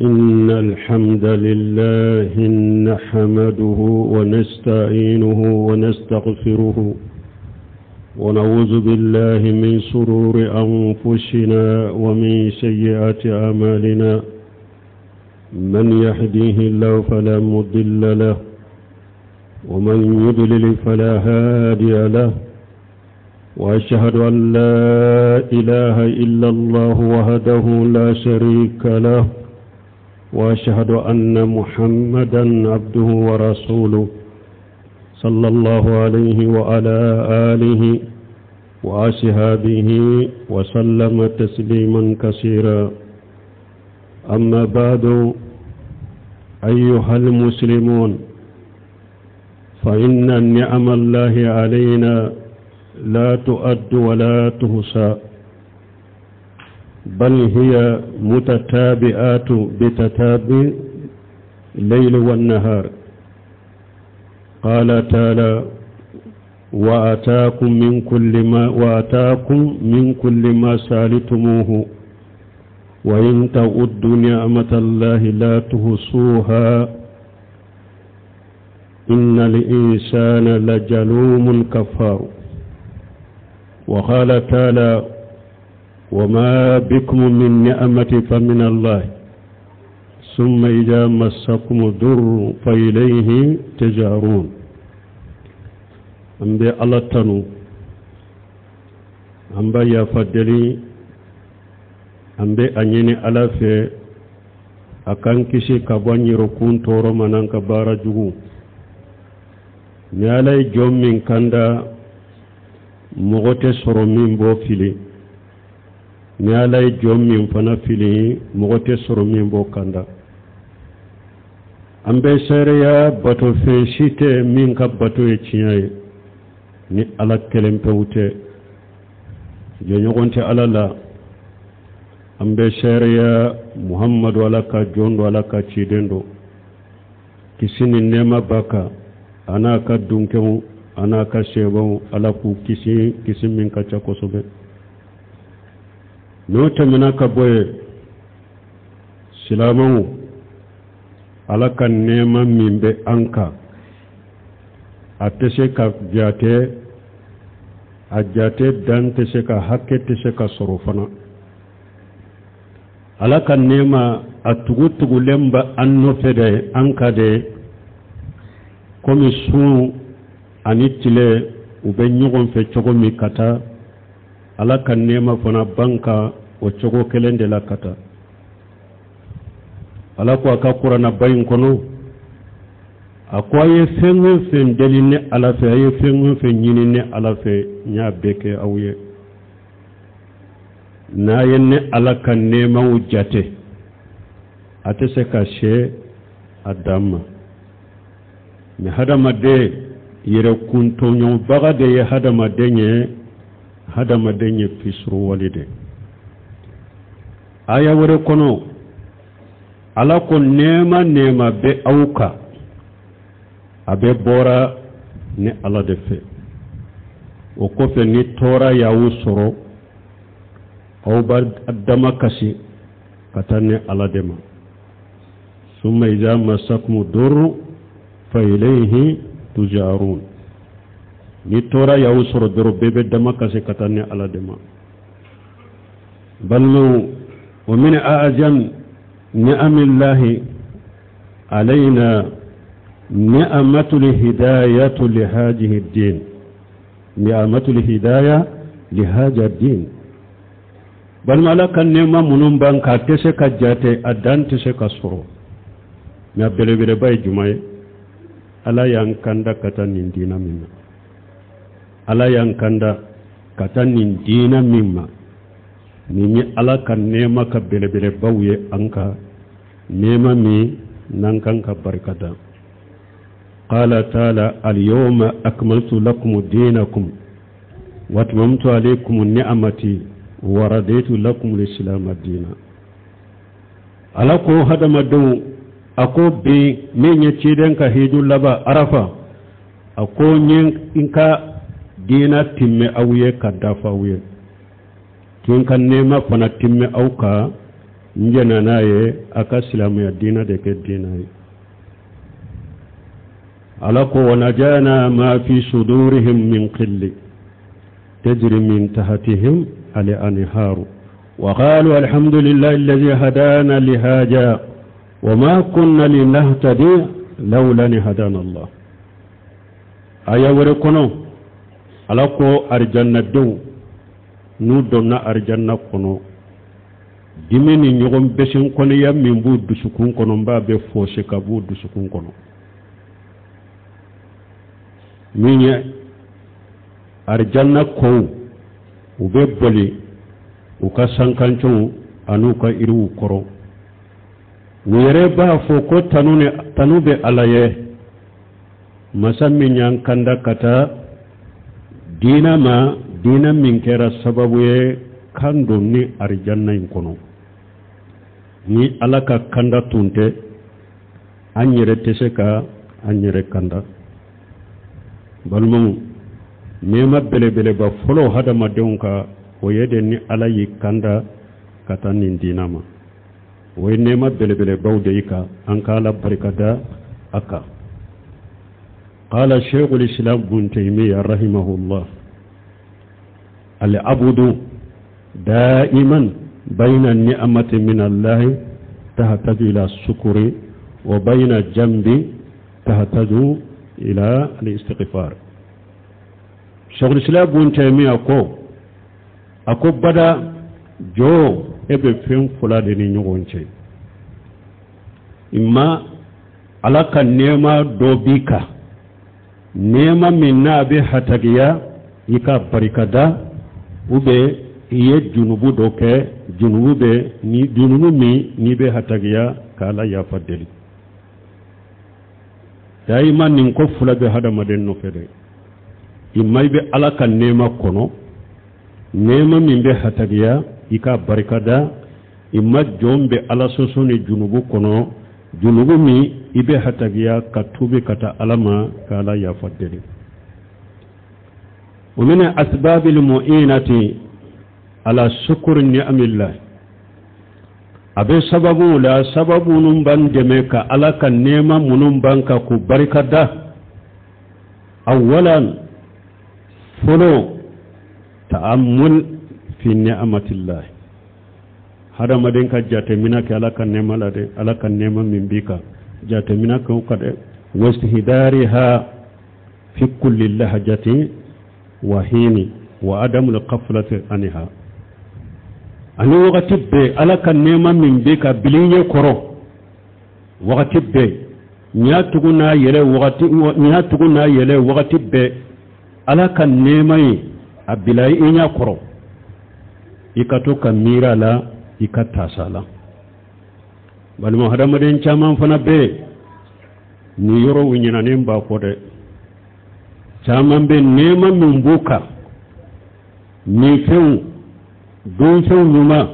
إن الحمد لله نحمده ونستعينه ونستغفره ونعوذ بالله من شرور أنفسنا ومن سيئات أعمالنا من يهديه الله فلا مضل له ومن يضلل فلا هادي له وأشهد أن لا إله إلا الله وحده لا شريك له وأشهد أن محمدا عبده ورسوله صلى الله عليه وعلى آله وأصحابه وسلم تسليما كثيرا أما بعد أيها المسلمون فإن نعم الله علينا لا تؤد ولا تحصى بل هي متتابعات بتتابع الليل والنهار قال تعالى وآتاكم من كل ما وآتاكم من كل ما سالتموه وإن تعدوا نعمة الله لا تحصوها إن الإنسان لجلوم كفار وقال تعالى وما بكم من نعمة فمن الله ثم إذا مسكم الضر فإليه تجارون an bɛ ala tanu an b'a yafa deli an bɛ a ɲini ala fɛ a k'an kisi ka bɔ an yɛrɛkun tɔɔrɔ ma n'an ka baara jugu ni ala ye jɔn min kanda mɔgɔ tɛ sɔrɔ min b'o fili ni ala ye jɔn min fana fili mɔgɔ tɛ sɔrɔ min b'o kanda an bɛ seereya batofɛn si tɛ min ka bato ye tiɲɛ ye ni ala kelen pewu tɛ jɛɲɔgɔn tɛ ala la an bɛ seereya muhammadu ala ka jɔn don ala ka ciden don kisi ni nɛɛma b'a kan a n'a ka dunkew a n'a ka sebaw ala k'u kisi kisi min ka ca kosɛbɛ n'o tɛmɛna ka bɔ yen silamɛw ala ka nɛɛma min bɛ an kan a tɛ se ka jate a jate dan tɛ se ka hakɛ tɛ se ka sɔrɔ fana ala ka nɛɛma a tugutugulen bɛ an nɔfɛ dɛ an kan dɛ komi sun ani tile u bɛ ɲɔgɔn fɛ cogo min ka taa ala ka nɛɛma fana b'an kan o cogo kelen de la ka taa ala ko a ka kuranaba in kɔnɔ a ko a ye fɛn o fɛn deli ne ala fɛ a ye fɛn o fɛn ɲini ne ala fɛ n y'a bɛɛ kɛ aw ye n'a ye ne ala ka nɛɛmaw jate a tɛ se ka se a dan ma mɛ hadamaden yɛrɛkuntɔɲɔbaga de ye hadamaden ye hadamaden ye fisuruwale de aya wɛrɛ kɔnɔ ala ko nɛɛma nɛɛma bɛ aw kan a bɛɛ bɔra ne ala de fɛ o kɔfɛ ni tɔɔrɔ y'aw sɔrɔ aw b'a dama kasi ka taa ne ala de ma summa iza masakum duru fa ilayhi tujarun ni tɔɔrɔ y'aw sɔrɔ dɔrɔn bɛɛ bɛ dama kasi ka taa ne ala de ma balimaw wa min a'zam ni'amillahi alayna ni'amatul hidayatu li hadhihi din ni'amatul hidaya li hadha din balima ala ka nɛɛma minnu b'an kan a tɛ se ka jate a dan tɛ se ka sɔrɔ mɛ a belebeleba ye jumɛn ye ala y'an kanda ka taa nin diina min ma ala y'an kanda ka taa nin diina min ma nin ye ala ka nɛɛma ka belebelebaw ye an kan nɛɛma min n'an kan ka barika da qala taala alyawma akmaltu lakum dinakum wa atmamtu alaykum ni'amati wa raditu lakum al-islam dina ala ko hadamadenw a ko bi min ye ciden ka hiju laban arafa a ko n ye n ka diina timmɛ aw ye ka dafa aw ye ko n ka nɛɛma fana timmɛ aw kan N jɛnna n'a ye a ka silamɛya diina de kɛ diina ye. Ala ko wa najana ma fi sudurihim min qilli tajri min tahtihim al anharu wa qalu alhamdulillahi alladhi hadana li hadha wa ma kunna linahtadi lawla an hadana Allah. Aya wɛrɛ kɔnɔ, Ala ko arijannadenw n'u donna arijanna kɔnɔ, dimi ni ɲɔgɔn bɛsinkɔniya min b'u dusukun kɔnɔ, n b'a bɛɛ fɔsi ka b'u dusukun kɔnɔ. Min ye arijanna kow, u bɛ boli u ka sankancow an'u ka yiriw kɔrɔ. U yɛrɛ b'a fɔ ko tanu ni tanu bɛ Ala ye, masa min y'an kanda ka taa diina ma, diina min kɛra sababu ye k'an don ni arijanna in kɔnɔ. Ni Ala ka kanda tun tɛ, an yɛrɛ tɛ se ka an yɛrɛ kanda. Balimaw, nɛɛma belebeleba fɔlɔ hadamadenw kan, o ye de ni Ala y'i kanda ka taa nin diina ma. O ye nɛɛma belebelebaw de y'i kan, an ka Ala barikada a kan. Qala sheikhul islam bun Taymiya rahimahullah, al-abdu daiman bayna ni'amati min Allah tahtaju ila sukuri wa bayna jambi tahtaju ila al-istighfar. Sheikhul islam bun Taymiya ko, a ko bada jɔn e bɛ fɛn fila de ni ɲɔgɔn cɛ. Imma Ala ka nɛɛma dɔ b'i kan, nɛɛma min n'a bɛ hatagiya i ka barikada, ou bien i ye junubu dɔ kɛ, junubu bɛ ni junubu min n'i bɛ hatagiya k'Ala yafa deli. Dayima nin ko fila bɛ hadamaden nɔfɛ dɛ. Imma i bɛ Ala ka nɛɛma kɔnɔ, nɛɛma min bɛ hatagiya i ka barikada, imma jɔn bɛ Ala sɔsɔ ni junubu kɔnɔ, junubu min i bɛ hatagiya ka tubi ka taa Ala ma ka Ala yafa deli. O min asbabil mu'inati ala sukuri ni'amillah, a bɛ sababu la, sababu minnu b'an dɛmɛ ka Ala ka nɛɛma minnu b'an kan k'u barika da. Awalan, fɔlɔ, ta'ammul fi ni'amatillah, hadamaden ka jateminɛ kɛ Ala ka nɛɛma la dɛ. Ala ka nɛɛma min b'i kan, jateminɛ kɛ o kan dɛ. Wastihdariha fi kulli lahajati wa hini wa adamul qaflati anha, ani wagati bɛɛ Ala ka nɛɛma min b'i kan bil'i ɲɛ kɔrɔ wagati bɛɛ, ɲa tugu n'a yɛlɛ wagati, ɲa tugu n'a yɛlɛ wagati bɛɛ, Ala ka nɛɛma ye a bila i ɲɛ kɔrɔ, i ka to ka miiri a la, i ka taasa la. Balima, hadamaden caman fana bɛ yen, nin yɔrɔw ɲinanen b'a kɔ dɛ. Caman bɛ nɛɛma min b'u kan, minfɛnw, dunfɛnw ɲuman,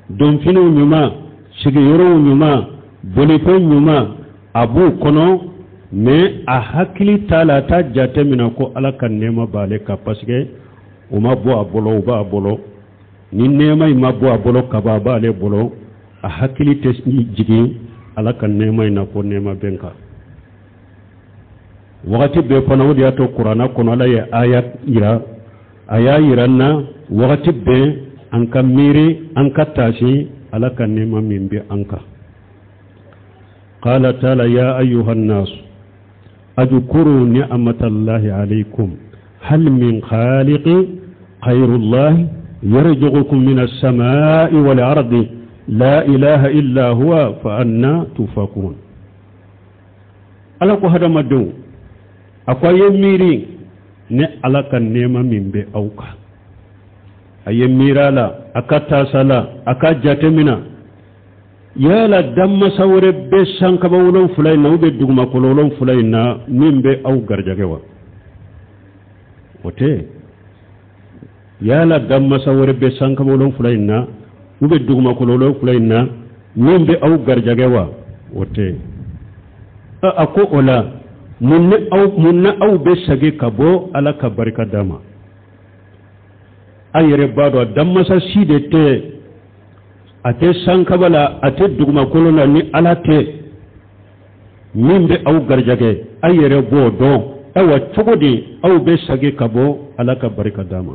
donfiniw ɲuman, sigiyɔrɔw ɲuman, bolifɛn ɲuman, a b'u kɔnɔ, mais a hakili t'a la, a t'a jate minɛ ko Ala ka nɛɛma b'ale kan, parce que o ma bɔ a bolo, o b'a bolo. Ni nɛɛma in ma bɔ a bolo kaban, a b'ale bolo, a hakili tɛ jigin Ala ka nɛɛma in na ko nɛɛma bɛ n kan wagati bɛɛ fana. O de y'a to kuranna kɔnɔ, Ala ye aya yira, a y'a yira n na wagati bɛɛ an ka miiri, an ka taasi Ala ka nɛɛma min bɛ an kan. Qala taala ya ayyuha nnas adkuru ni'matallahi alaykum hal min khaliqi khayrullahi yarzuqukum min as-samai wal ardi la ilaha illa huwa fa anna tufakun. Ala ko hadamadenw, a ko a ye miiri ne Ala ka nɛɛma min bɛ aw kan, a ye miiri a la, a ka taasa la, a ka jatemina yala danmasa wɛrɛ bɛ sankaba 7 in na ou bien dugumakolo 7 in na min bɛ aw garijɛgɛ wa? O tɛ. Yala danmasa wɛrɛ bɛ sankaba 7 in na ou bien dugumakolo 7 in na min bɛ aw garijɛgɛ wa? O tɛ. A ko o la, mun na aw bɛ segin ka bɔ Ala ka barika d'a ma? A yɛrɛ b'a dɔn danmasa si de tɛ. A tɛ sankaba la, a tɛ dugumakolo la ni Ala tɛ. Min bɛ aw garijɛgɛ, aw yɛrɛ b'o dɔn. Ayiwa, cogo di aw bɛ sagi ka bɔ Ala ka barika d'a ma?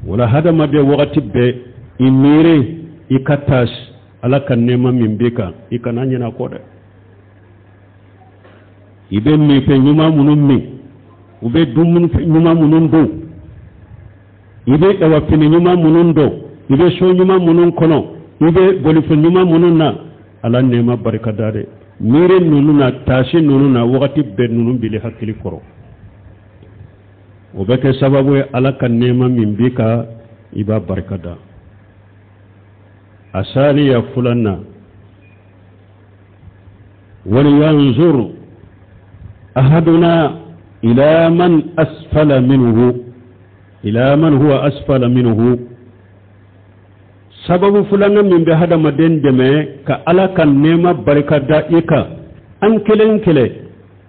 Wala hadamaden wagati bɛɛ i miiri i ka taasi Ala ka nɛɛma min b'i kan, i kana ɲinɛ kɔ dɛ. I bɛ minfɛn ɲuman minnu min, u bɛ dumunifɛn ɲuman minnu dun, i bɛ awa fini ɲuman minnu don, i bɛ so ɲuman minnu kɔnɔ, i bɛ bolifɛn ɲuman minnu na, Ala nɛɛma barika da dɛ. Miiri ninnu na, taasi ninnu na, wagati bɛɛ ninnu b'i hakili kɔrɔ. O bɛ kɛ sababu ye Ala ka nɛɛma min b'i kan, i b'a barika da. Asaniya filanan, waliyanzur ahaduna ila man asfala minhu ila man huwa asfala minhu. Sababu filanan min bɛ hadamaden dɛmɛ ka Ala ka nɛɛma barika da i kan, an kelen kelen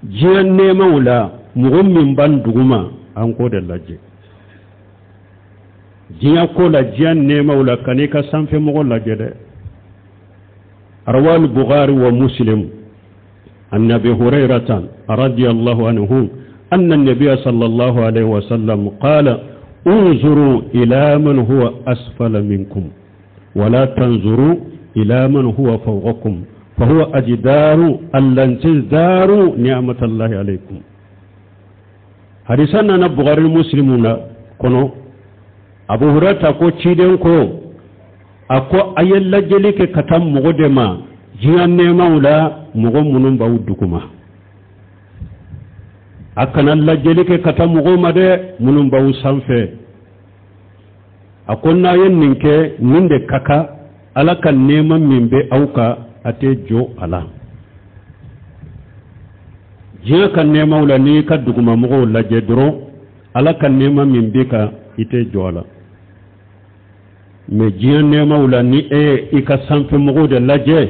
diɲɛ nɛɛmaw la, mɔgɔ min b'an duguma, an k'o de lajɛ diɲɛ ko la, diɲɛ nɛɛmaw la. Kan'i ka sanfɛmɔgɔ lajɛ dɛ. Rawal Bukhari wa Muslim an Abi Hurairata radiyallahu anhu anna an-nabiyya sallallahu alayhi wa sallam qala unzuru ila man huwa asfala minkum wala tanzuru ila man huwa fawqakum fahuwa ajdaru an lan tazdaru ni'matallahi alaykum. Hadisa nana Bukhari Muslimu na kɔnɔ. Abu Hurairata ko ciden ko, a ko a ye lajɛli kɛ ka taa mɔgɔ de ma diɲɛ nɛɛmaw la, mɔgɔ minnu b'aw duguma. A kana lajɛli kɛ ka taa mɔgɔw ma dɛ minnu b'aw sanfɛ. A ko n'a ye nin kɛ, nin de ka kan. Ala ka nɛɛma min bɛ aw kan, a tɛ jɔ a la. Diɲɛ ka nɛɛmaw la, n'i ka dugumamɔgɔw lajɛ dɔrɔn, Ala ka nɛɛma min b'i kan, i tɛ jɔ a la. Mɛ diɲɛ nɛɛmaw la, ni e ye i ka sanfɛmɔgɔw de lajɛ,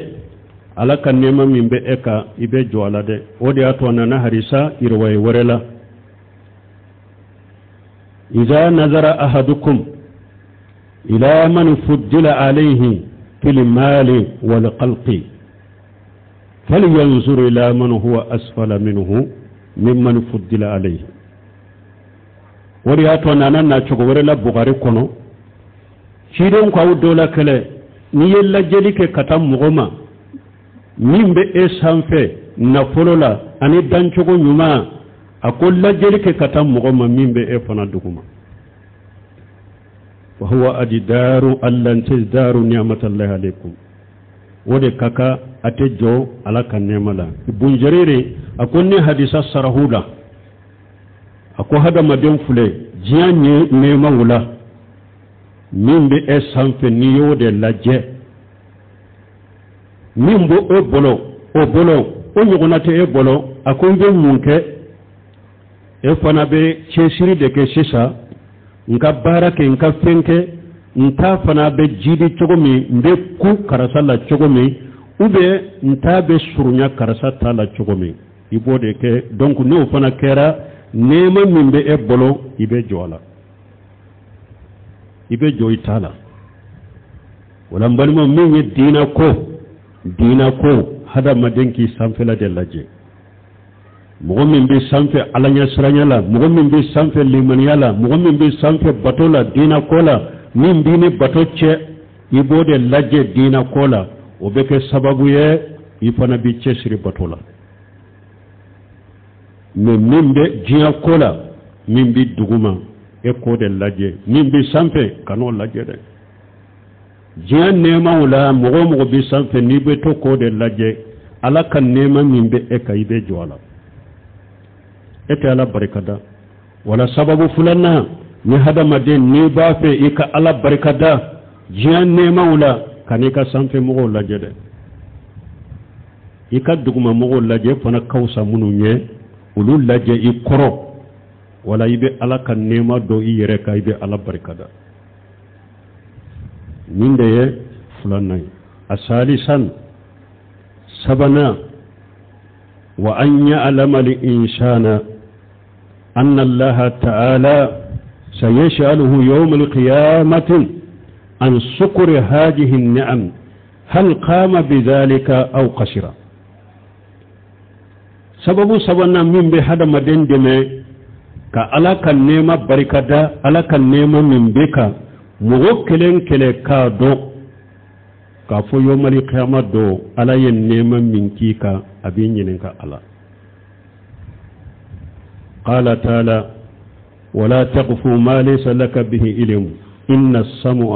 Ala ka nɛɛma min bɛ e kan, i bɛ jɔ a la dɛ. O de y'a to a nana hadisa riwaye wɛrɛ la: iza nazara ahadukum ila man fuddila alayhi fil mali wal khalqi falyanzur ila man huwa asfala minhu mimman fuddila alayhi. O de y'a to a nana na cogo wɛrɛ la Bukari kɔnɔ, ciden ko aw dɔ la kelen, n'i ye lajɛli kɛ ka taa mɔgɔ ma min bɛ e sanfɛ nafolo la ani dancogo ɲuman, a ko lajɛli kɛ ka taa mɔgɔ ma min bɛ e fana duguma. Fa huwa ajdaru an lan tazdaru ni'matallahi alaykum. O de ka kan, a tɛ jɔ Ala ka nɛɛma la. Ibun Jariri a ko ni hadisa sarahu la, a ko hadamaden filɛ, diɲɛ nɛɛmaw la, min bɛ e sanfɛ, n'i y'o de lajɛ, min b'o e bolo, o bolo o ɲɔgɔnna tɛ e bolo, a ko i bɛ mun kɛ? E fana bɛ cɛsiri de kɛ sisan, n ka baara kɛ, n ka fɛn kɛ, n ta fana bɛ jidi cogo min, n bɛ ku karisa la cogo min, ou bien n ta bɛ surunya karisa ta la cogo min, i b'o de kɛ. Donc n'o fana kɛra, nɛɛma min bɛ e bolo, i bɛ jɔ a la, i bɛ jɔ i ta la. Wala n balimaw, min ye diina ko, diina ko, hadamaden k'i sanfɛla de lajɛ. Mɔgɔ min bɛ sanfɛ Ala ɲɛsiranya la, mɔgɔ min bɛ sanfɛ limaniya la, mɔgɔ min bɛ sanfɛ bato la, diina ko la, min b'i ni bato cɛ, i b'o de lajɛ diina ko la. O bɛ kɛ sababu ye i fana b'i cɛsiri bato la. Mɛ min bɛ diɲɛ ko la, min bɛ duguma, e k'o de lajɛ. Min bɛ sanfɛ, kan'o lajɛ dɛ. Diɲɛ nɛɛmaw la, mɔgɔ o mɔgɔ bɛ sanfɛ, n'i bɛ to k'o de lajɛ, Ala ka nɛɛma min bɛ e kan, i bɛ jɔ a la, e tɛ Ala barikada. Wala sababu filanan, ni hadamaden n'i b'a fɛ i ka Ala barikada diɲɛ nɛɛmaw la, kan'i ka sanfɛ mɔgɔw lajɛ dɛ, i ka duguma mɔgɔw lajɛ fana ka fisa minnu ye, olu lajɛ i kɔrɔ. Wala i bɛ Ala ka nɛɛma dɔn i yɛrɛ kan, i bɛ Ala barikada. Nin de ye filanan ye. A salisan, sabanan, wa an ya'lama al-insana anna Allaha ta'ala sayas'aluhu yawm al-qiyamati. عن شكر هذه النعم، هل قام بذلك أو قصر. Sababu sabanan min bɛ hadamaden dɛmɛ ka Ala ka nɛɛma barikada, Ala ka nɛɛma min bɛ kan, mɔgɔ kelen kelen k'a dɔn k'a fɔ yomali kiyama don, Ala ye nɛɛma min k'i kan, a b'i ɲininka a la. قال تعالى: ولا تقف ما ليس لك به علم إن السمع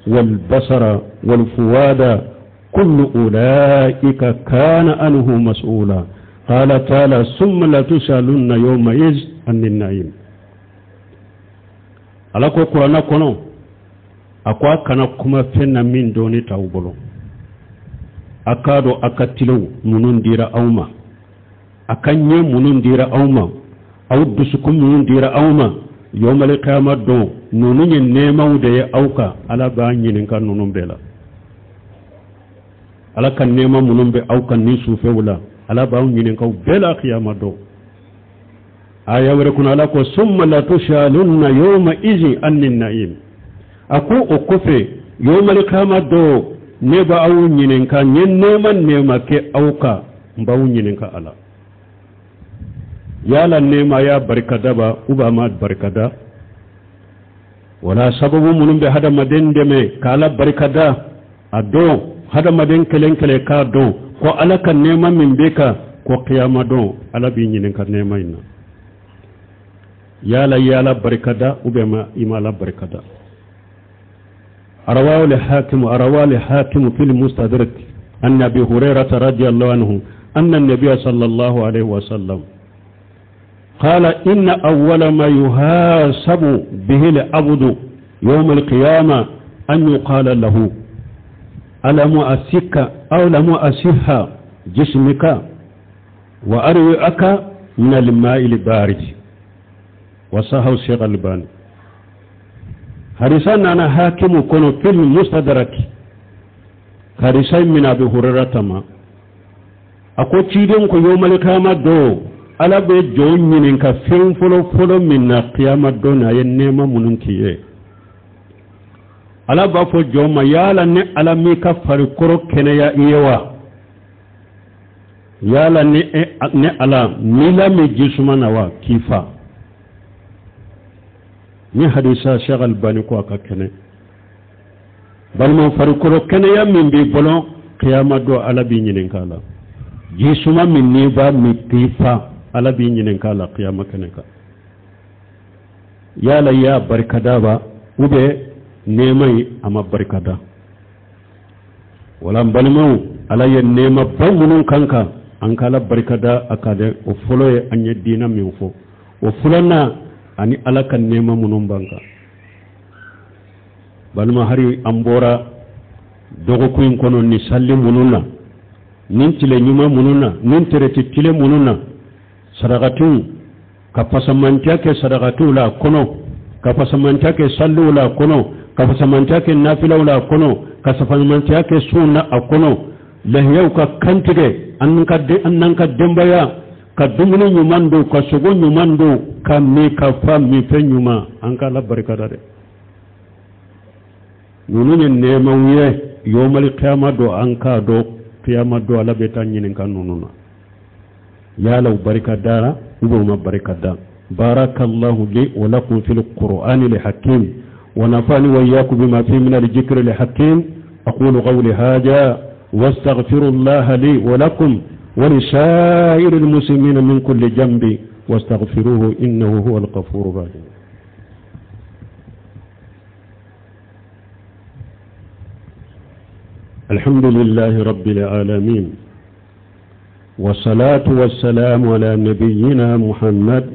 والبصر والفؤاد كل أولئك كان عنه مسؤولا. قال تعالى: ثم لتسألن يومئذ عن النعيم. Ala ko Kuranɛ kɔnɔ, a ko a kana kuma fɛn na min dɔnni t'aw bolo. A k'a dɔn a ka tilew minnu dira aw ma, a ka ɲɛ minnu dira aw ma, aw dusukun minnu dira aw ma, yomali kiyama don, ninnu ye nɛɛmaw de ye aw kan. Ala b'a ɲininka ninnu bɛɛ la. Ala ka nɛɛma minnu bɛ aw kan ni sufɛw la, Ala b'aw ɲininka u bɛɛ la kiyama don. Aya wɛrɛ kɔnɔ, Ala ko: summa latusalunna yawma izin annin na'im. A ko o kɔfɛ, yomali kiyama don, ne b'aw ɲininka, n ye nɛɛma nɛɛma kɛ aw kan, n b'aw ɲininka a la. Yala nɛɛma y'a barikada ba u b'a ma barikada? Wala sababu minnu bɛ hadamaden dɛmɛ k'Ala barikada, a dɔn hadamaden kelen kelen k'a dɔn ko Ala ka nɛɛma min bɛ kan, ko kiyama don, Ala b'i ɲininka nɛɛma in na. Yala i y'Ala barikada ou bien ma i ma Ala barikada? رواه الحاكم، رواه الحاكم في المستدرك عن أبي هريرة رضي الله عنه أن النبي صلى الله عليه وسلم قال: إن أول ما يحاسب به العبد يوم القيامة أن يقال له: ألم أسك أو لم أصح جسمك وأروئك من الماء البارد؟ وصححه الشيخ الألباني. Hadisa nana Hakimu kɔnɔ في المستدرك, hadisa min Abi Hurairata ma, a ko ciden ko yomali kiyama don, Ala bɛ jɔn ɲininka fɛn fɔlɔ fɔlɔ min na kiyama don na, a ye nɛɛma minnu k'i ye. Ala b'a fɔ jɔn ma: yala ne Ala m'i ka farikolo kɛnɛya i ye wa? Yala ne Ala m'i lamin ji suma na wa k'i fa? Ni hadisa, Sheikh Albani ko a ka kɛnɛ. Balima, farikolo kɛnɛya min b'i bolo, kiyama don, Ala b'i ɲininka a la. Ji suma min n'i b'a min k'i fa, Ala b'i ɲininka a la kiyama kɛnɛ kan. Yala i y'a barikada ba ou bien nɛɛma in a ma barikada? Wala n balimaw, Ala ye nɛɛma ba minnu kan kan, an ka Ala barikada a kan dɛ. O fɔlɔ ye an ye diinɛ min fɔ, o filanan ani Ala ka nɛɛma minnu b'an kan. Balima, hari an bɔra dɔgɔkun in kɔnɔ ni sali minnu na, nin tile ɲuman minnu na, nin tɛrɛti tile minnu na, sarakatiw ka fasamantiya kɛ sarakatiw la a kɔnɔ, ka fasamantiya kɛ saliw la a kɔnɔ, ka fasamantiya kɛ nafilaw la a kɔnɔ, ka fasamantiya kɛ sunw na a kɔnɔ, lahiyaw ka kantigɛ an n'an ka denbaya, ka dumuni ɲuman don, ka sogo ɲuman don, ka min ka fa, minfɛn ɲuman, an ka Ala barikada dɛ. Ninnu ye nɛɛmaw ye. Yomali kiyama don, an k'a dɔn kiyama don, Ala bɛ taa ɲininka ninnu na. Yala u barika dara ou bien u ma barika da? بارك الله لي ولكم في القرآن الحكيم، ونفعني وإياكم بما فيه من الذكر الحكيم. أقول قولي هذا واستغفر الله لي ولكم ولسائر المسلمين من كل ذنب، واستغفروه إنه هو الغفور الرحيم. الحمد لله رب العالمين، والصلاة والسلام على نبينا محمد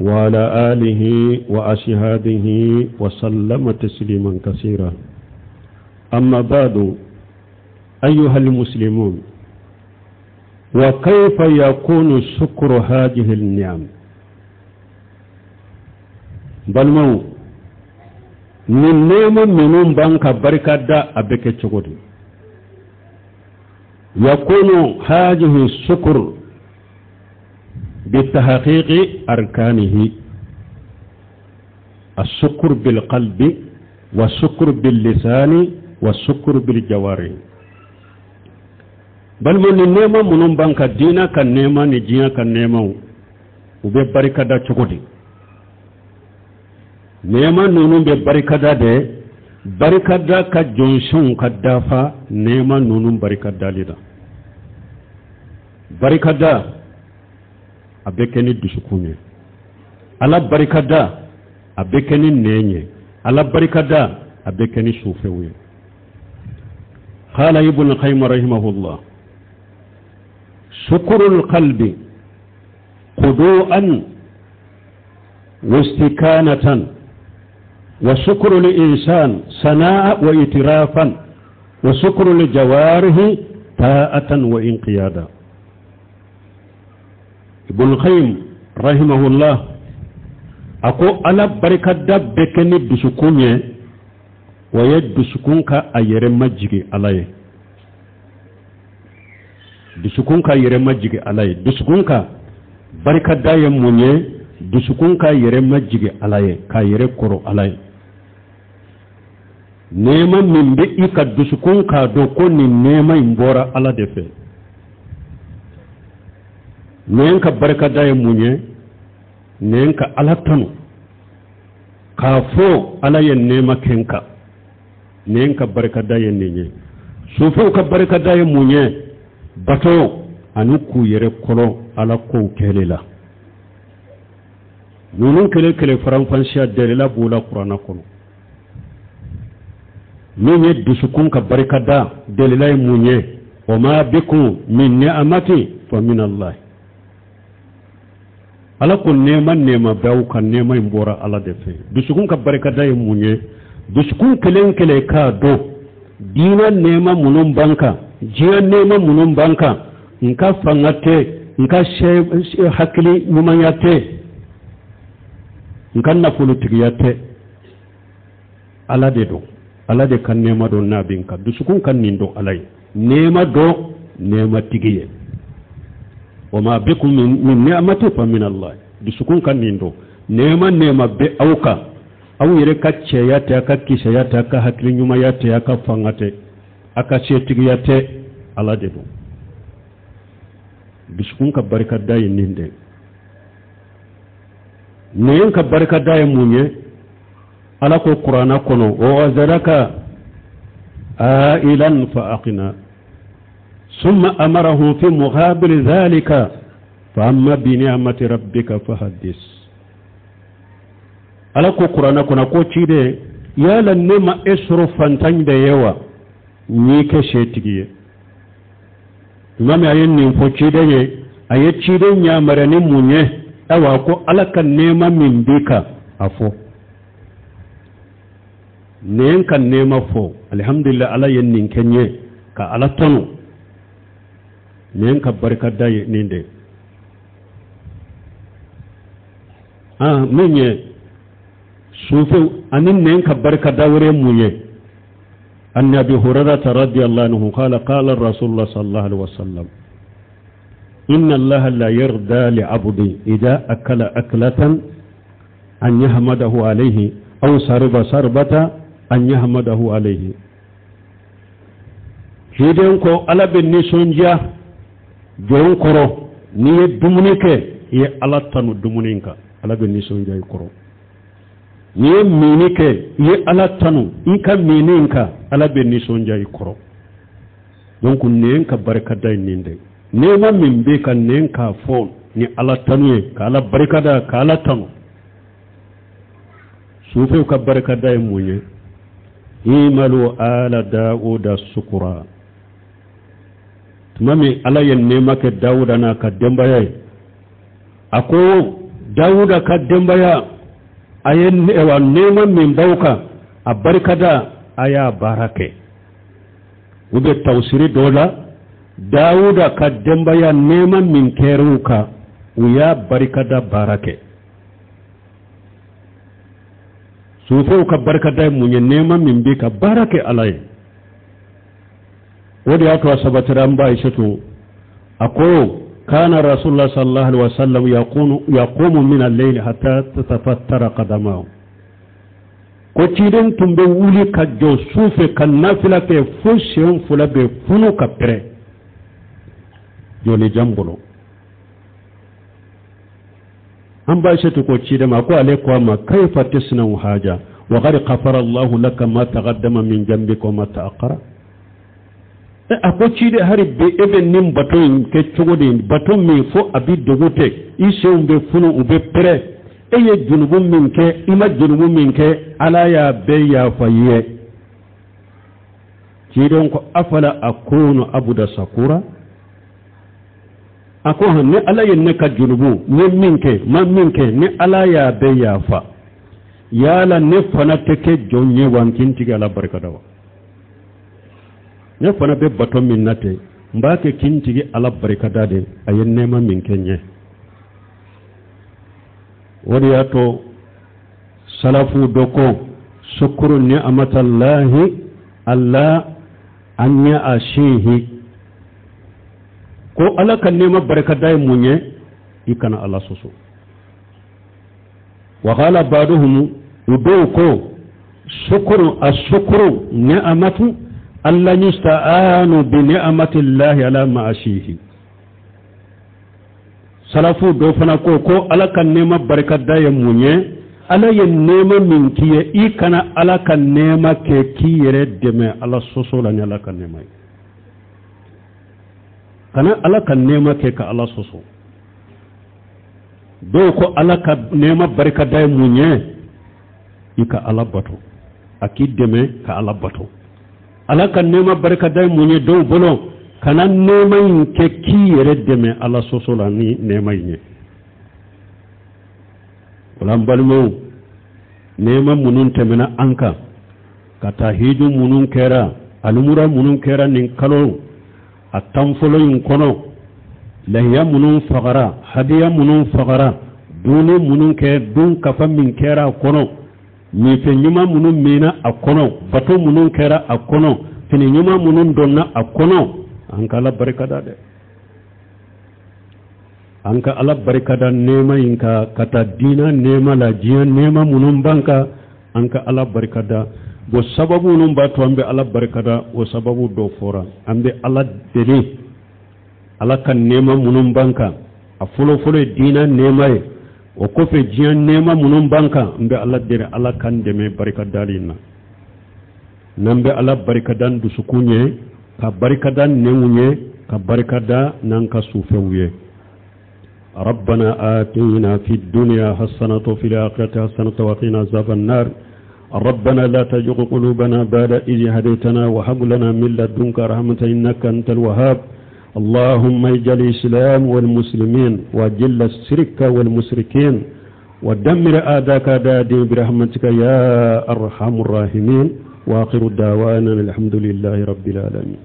وعلى آله وأصحابه وسلم تسليما كثيرا. أما بعد، أيها المسلمون، وكيف يكون شكر هذه النعم؟ Balimaw, nin nɛɛma minnu b'an ka barika da, a bɛ kɛ cogo di? يكون هذه الشكر بتحقيق أركانه: الشكر بالقلب. Wa sukuru bil lisani wa sukuru bil jawari. Balima, ni nɛɛma minnu b'an kan, diinɛ ka nɛɛma ni diɲɛ ka nɛɛmaw, u bɛ barikada cogo di? Nɛɛma ninnu bɛ barikada de, barikada ka jɔnsenw ka dafa nɛɛma ninnu barikadali la. Barikada a bɛ kɛ ni dusukun ye, Ala barikada a bɛ kɛ ni nɛn ye, Ala barikada a bɛ kɛ ni sufɛw ye. Qala Ibn Qayyim rahimahullah: shukrul qalbi qudu'an واستكانة، وشكر الإنسان سناء وإترافا، وشكر الجوارح طاعة وإنقيادا. Ibn Qayyim rahimahullah a ko Ala barikada bɛ kɛ ni dusukun ye, o ye dusukun ka a yɛrɛ majigi Ala ye, dusukun ka yɛrɛ majigi Ala ye. Dusukun ka barikada ye mun ye? Dusukun ka yɛrɛ majigi Ala ye, k'a yɛrɛ kɔrɔ Ala ye. Nɛɛma min bɛ i ka, dusukun k'a dɔn ko nin nɛɛma in bɔra Ala de fɛ. Nɛn ka barikada ye mun ye? Nɛn ka Ala tanu k'a fɔ Ala ye nɛɛma kɛ n kan, nɛn ka barikada ye nin ye. Sufɛw ka barikada ye mun ye? Bato ani k'u yɛrɛ kɔlɔ Ala kow kɛli la. Ninnu kelen kelen faranfasiya delila b'u la Kuranna kɔnɔ. Min ye dusukun ka barikada delila ye mun ye? Wa ma bikum min ni'amati fa min Allah. Ala ko nɛɛma nɛɛma bɛ aw kan, nɛɛma in bɔra Ala de fɛ. Dusukun ka barikada ye mun ye? Dusukun kelen kelen k'a dɔn diinɛ nɛɛma minnu b'an kan, diɲɛ nɛɛma minnu b'an kan, n ka fanga tɛ, n ka hakili ɲumanya tɛ, n ka nafolotigiya tɛ, Ala de don, Ala de ka nɛɛma don n'a bɛ n kan. Dusukun ka nin dɔn Ala ye nɛɛma dɔn, nɛɛma tigi ye. Wa ma bikum min ni'mati fa min Allah. Dusukun ka nin dɔn, nɛɛma nɛɛma bɛ aw kan, aw yɛrɛ ka cɛya tɛ, aw ka kisɛya tɛ, aw ka hakili ɲumanya tɛ, aw ka fanga tɛ, aw ka setigiya tɛ, Ala de don. Dusukun ka barikada ye nin de. Nɛn ka barikada ye mun ye? Ala ko Kuranna kɔnɔ: wa wajadaka ailan fa aghna, summa amarahum fi muqabili dhalika: fa amma bi ni'mati rabbika fa haddis. Ala ko Kuranna kɔnɔ ko ciden, yala ne ma e sɔrɔ fantan de ye wa, n y'i kɛ setigi ye? Tuma min a ye nin fɔ ciden ye, a ye ciden yamaruya ni mun ye? Ayiwa, ko Ala ka nɛɛma min b'i kan, a fɔ. Nɛn ka nɛɛma fɔ: alihamudulila, Ala ye nin kɛ n ye, ka Ala tanu. Nɛn ka barikada ye nin de. Ah, min ye sufɛw ani nɛn ka barikada wɛrɛ mun ye? An Abi Hurairata radiyallahu anhu qala qala Rasulullah sallallahu alaihi wasallam: inna Allaha la yarda li abdi idha akala aklatan an yahmadahu alayhi, aw sariba sarbata an yahmadahu alayhi. Ciden ko Ala bɛ nisɔndiya jɔn kɔrɔ n'i ye dumuni kɛ, i ye Ala tanu dumuni kan, Ala bɛ nisɔndiya i kɔrɔ. N'i ye minni kɛ, i ye Ala tanu i ka minni kan, Ala bɛ nisɔndiya i kɔrɔ. Donc nɛn ka barikada ye nin de. Nɛɛma min bɛ ka nɛn k'a fɔ ni Ala tanu ye, ka Ala barikada, ka Ala tanu. Sufɛw ka barikada ye mun ye? Imalu ala Dawuda sukura. Tuma min Ala ye nɛɛma kɛ Dawuda n'a ka denbaya ye, a ko Dawuda ka denbaya, a ye wa nɛɛma min b'aw kan, a barikada, a y'a baara kɛ. U bɛ tawusiri dɔ la, Dawuda ka denbaya, nɛɛma min kɛra u kan, u y'a barikada baara kɛ. Sufɛw ka barikada ye mun ye? Nɛɛma min bɛ ka baara kɛ Ala ye. O de y'a to a sabatira an ba Aisatu a ko: kana Rasulullah sallallahu alaihi wasallam yaqumu min al-layli hatta tatafattara qadamahu. Ko ciden tun bɛ wuli ka jɔ su fɛ ka nafila kɛ fo sen fila bɛ funu ka pɛrɛn jɔlijan bolo. An ba Aisatu ko ciden ma ko ale ko a ma kayfa tasna'u haza wa qad ghafara Allahu laka ma taqaddama min jambika wa ma ta'akhkhara. A ko ciden, hari bi e bɛ nin bato in kɛ cogo di, bato min fo a bɛ dogo tɛ, i senw bɛ funu, u bɛ pɛrɛn, e ye junubu min kɛ, i ma junubu min kɛ, Ala y'a bɛɛ yafa i ye. Ciden ko afala akunu abuda sakura. A ko hɔn, ni Ala ye ne ka junubu, n ye min kɛ, ma min kɛ, ni Ala y'a bɛɛ yafa, yala ne fana tɛ kɛ jɔn ye wa n k'i tigi Ala barikada wa? Ne fana bɛ bato min na ten, n b'a kɛ k'i tigi Ala barikada de, a ye nɛɛma min kɛ n ye. O de y'a to salafu dɔ ko sukuru ni amatallahi alla an ɲɛ a sehi, ko Ala ka nɛɛma barikada ye mun ye? I kana Ala sɔsɔ. Wa qala ba'duhum, u dɔw ko sukuru asukuru ni'amatu alla yusta'anu bi ni'amatillahi ala ma'ashihi. Salafu dɔ fana ko ko Ala ka nɛɛma barikada ye mun ye? Ala ye nɛɛma min k'i ye, i kana Ala ka nɛɛma kɛ k'i yɛrɛ dɛmɛ Ala sɔsɔ la ni Ala ka nɛɛma ye. Kana Ala ka nɛɛma kɛ ka Ala sɔsɔ. Dɔw ko Ala ka nɛɛma barikada ye mun ye? I ka Ala bato, a k'i dɛmɛ ka Ala bato. Ala ka nɛɛma barikada ye mun ye dɔw bolo? Kana nɛɛma in kɛ k'i yɛrɛ dɛmɛ Ala sɔsɔ la ni nɛɛma in ye. O la, n balimaw, nɛɛma minnu tɛmɛna an kan ka taa, hiju minnu kɛra, alimura minnu kɛra nin kalo a 10 fɔlɔ in kɔnɔ, lahiya minnu fagara, hadiya minnu fagara, dumuni minnu kɛ, dun kafa min kɛra a kɔnɔ, minfɛn ɲuman minnu minna a kɔnɔ, bato minnu kɛra a kɔnɔ, fini ɲuman minnu donna a kɔnɔ, an ka Ala barikada dɛ, an ka Ala barikada nɛɛma in ka ka taa diinɛ nɛɛma la, diɲɛ nɛɛma minnu b'an kan, an ka Ala barikada. Bon, sababu minnu b'a to an bɛ Ala barikada, o sababu dɔ fɔra. An bɛ Ala deli, Ala ka nɛɛma minnu b'an kan, a fɔlɔfɔlɔ ye diinɛ nɛɛma ye, o kɔfɛ diɲɛ nɛɛma minnu b'an kan, n bɛ Ala deli, Ala k'an dɛmɛ barikadali in na. N'an bɛ Ala barikada dusukun ye, ka barikada nɛnw ye, ka barikada n'an ka sufɛnw ye. ربنا آتنا في الدنيا حسنة وفي الآخرة حسنة وقنا عذاب النار. ربنا لا تزغ قلوبنا بعد إذ هديتنا وهب لنا من لدنك رحمة إنك أنت الوهاب. اللهم اجعل الإسلام والمسلمين، وأذل الشرك والمشركين، ودمر أعداءك أعداء الدين برحمتك يا أرحم الراحمين. وآخر دعوانا الحمد لله رب العالمين.